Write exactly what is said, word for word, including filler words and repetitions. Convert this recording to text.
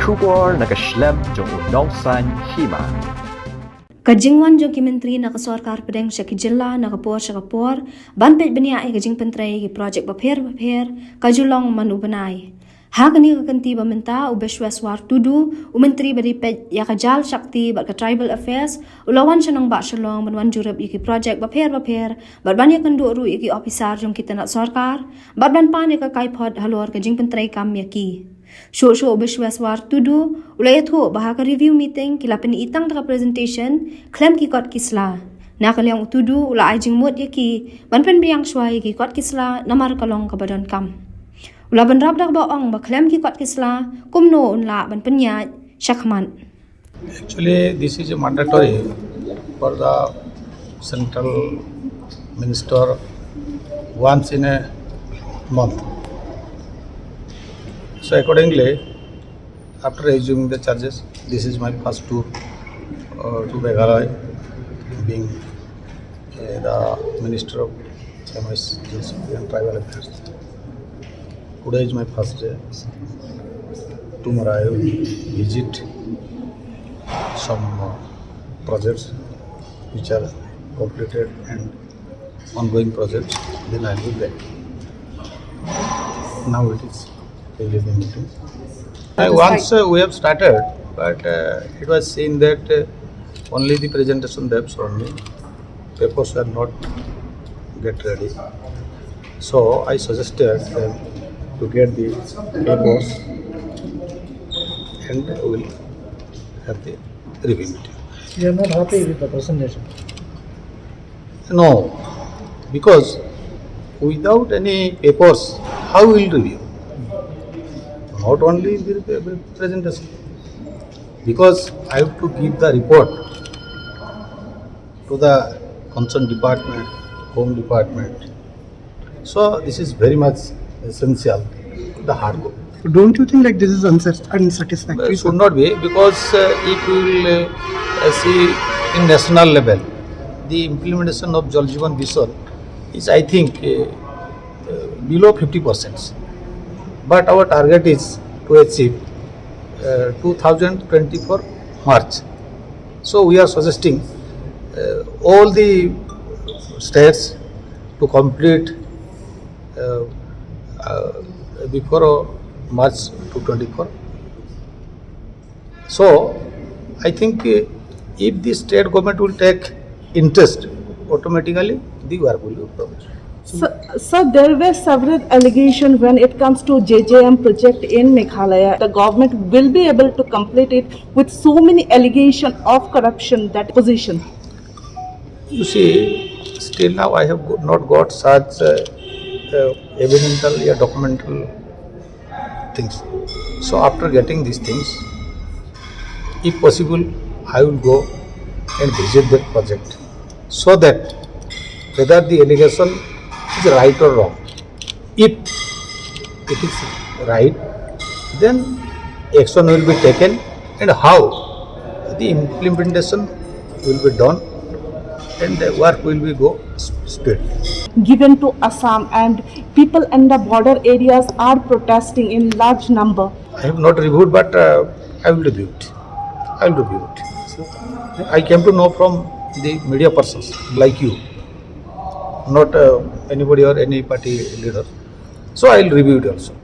Khubor na ka shlem jong u Nongsaiñ Hima. Ka jingwan jong ki myntri na ka sorkar pdeng sha ki jylla na ka por sha ka por ban peit bniah ïa ka jingpyntrei ki projek bapher bapher ka ju long man u bnai. Ha kane ka kynti ba mynta u Bishweswar Tudu, u myntri ba dei peit ïa ka Jal Shakti bad ka Tribal Affairs, u la wan sha Nongbah Shillong ban wan jurip ïa ki projek bapher bapher bad ban ïakynduh ruh ïa ki ophisar jong ki tnat sorkar bad ban pan ïa ka kaiphod halor ka jingpyntrei kam ïa ki. Shuh shuh u Bishweswar Tudu u la ïathuh ba ha ka review meeting ki la pyni tang da ka presentation khlem ki kot ki sla. Na ka liang u Tudu u la ai jingmut ïa ki ban pynbiang shuwa ïa ki kot ki sla namar ka long kaba donkam. U la bynrap da kaba ong ba khlem ki kot ki sla kumno un lah ban pynïaid shakhmat. Actually, this is a mandatory for the central minister once in a month. So accordingly, after assuming the charges, this is my first tour uh, to Meghalaya, being uh, the Minister of M S, Jal Shakti and Tribal Affairs. Today is my first day. Tomorrow I will visit some uh, projects which are completed and ongoing projects. Then I will be back. Now it is a living meeting. Uh, once uh, we have started, but uh, it was seen that uh, only the presentation they have shown me. Papers were not get ready. So I suggested them to get the papers and we'll have the review meeting. You are not happy with the presentation? No, because without any papers, how will review? Not only the presentation, because I have to give the report to the concerned department, home department. So this is very much essential, the hard copy. Don't you think like this is unsatis- unsatisfactory? It should not be, because uh, if you will uh, uh, see in national level, the implementation of Jal Jeevan Mission is, I think, uh, uh, below fifty percent. But our target is to achieve uh, two thousand twenty-four March. So we are suggesting uh, all the states to complete uh, uh, before uh, March two twenty-four. So I think uh, if the state government will take interest, automatically the work will be progress. So, so there were several allegations when it comes to J J M project in Meghalaya. The government will be able to complete it with so many allegations of corruption that position. You see, still now I have go- not got such uh, uh, evidential or documental things. So after getting these things, if possible, I will go and visit that project so that whether the allegation is right or wrong. If it is right, then action will be taken and how the implementation will be done and the work will be go s- speed. Given to Assam and people in the border areas are protesting in large number. I have not reviewed, but uh, I will review it. I will review it. I came to know from the media persons like you, not uh, anybody or any party leader. So I will review it also.